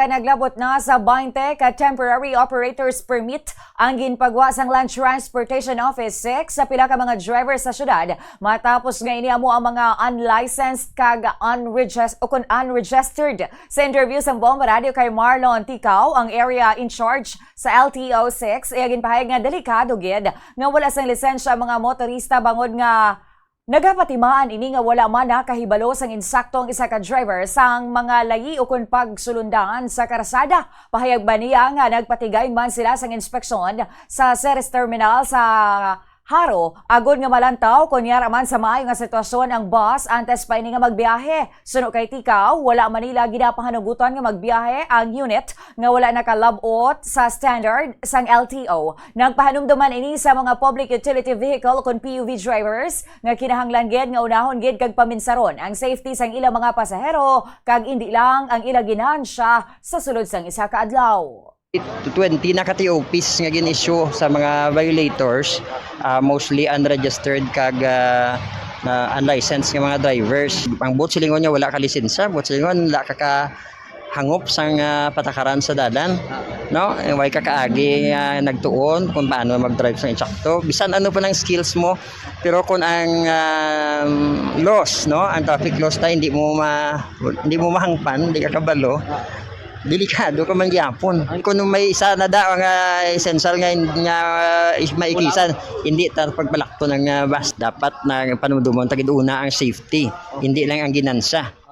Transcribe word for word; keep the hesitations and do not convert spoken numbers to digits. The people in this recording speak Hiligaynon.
Naglabot na sa twenty ka temporary operator's permit ang ginpagwa sang Land Transportation Office six sa pila ka mga driver sa syudad, matapos nga ini amo ang mga unlicensed kag unregis-, o kun unregistered. Sa interview sa Bomba Radio kay Marlon Ticao, ang area in charge sa L T O six, iya ginpahayag nga delikado gid nga wala sang lisensya ang mga motorista bangod nga nagapatimaan ini nga wala man nakahibalo sang insakto ang isa ka driver sang mga layi ukon pagsulundan sa karsada. Pahayag pa niya nga nagpatigay man sila sang inspeksyon sa Ceres Terminal sa Jaro, agod nga malantaw kon yara man sa maayo nga sitwasyon ang bus antes pa ini nga magbiyahe. Suno kay Ticao, wala man nila ginapahanugutan nga magbiyahe ang unit nga wala nakalab-ot sa standard sang L T O. Nagpahanumdom man ini sa mga public utility vehicle kon P U V drivers nga kinahanglan gid nga unahon gid kag paminsaron ang safety sang ilang mga pasahero kag indi lang ang ilang ginansya sa sulod sang isa ka adlaw. Twenty na ka T O Ps nga gin-issue sa mga violators, ah, mostly unregistered kag, ah, na unlicensed nga mga drivers. Ang buot silingon niya, wala ka lisensya, buot silingon, wala ka kahangop sang, ah, patakaran sa dalan, no? Eh, way ka kaagi nga nagtuon kung paano mag-drive sa insakto. Bisan ano pa ng skills mo, pero kung ang, um, laws, no, ang traffic laws ta hindi mo ma-, hindi mo mahangpan, hindi ka kabalo, delikado ka man gyapon. Kung may isa na daw nga essential nga, nga is-, maikisan, hindi ta pagpalakton ang, ah, bus. Dapat na panumduman ta gid una ang safety, hindi lang ang ginansya.